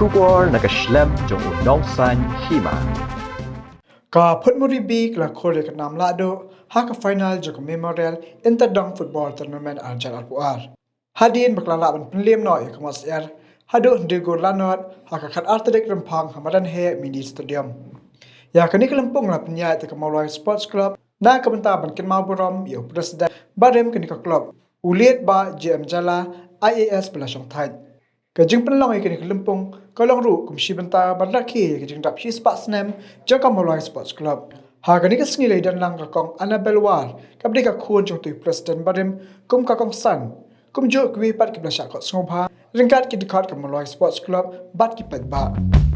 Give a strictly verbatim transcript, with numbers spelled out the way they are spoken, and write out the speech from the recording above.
Khubor na ka shlem jong u Nongsaiñ Hima. Ka Phutmuri B ka la khur ïa ka nam lahduh ha ka final jong ka Memorial Interdong Football Tournament ar hajar arphew ar. Hadien ba ka la lah ban pynliem noh ïa ka Mawsyiar haduh hynriew gol la nod ha ka khatar tarik Rymphang ha Madan Heh Mini Stadium. Ïa kane ka lympung la pynïaid da ka Mawlai Sports Club na ka bynta ban kynmaw burom ïa u president barim kane ka club, u Liet Bah J M Jala, I A S ba la shong thait. Ka jingpynlong ïa kane ka lympung ka long ruh kum shi bynta ban rakhe ïa ka jingdap shispah snem jong ka Mawlai Sports Club. Ha kane ka sngi la ïadon lang ka Kong Annabel War, kaba dei ka khun jong utai u president barim, kum ka kongsan, kumjuh kiwei pat kiba la shah kot sngewbha ryngkat ki dkhot ka Mawlai Sports Club bad ki paidbah.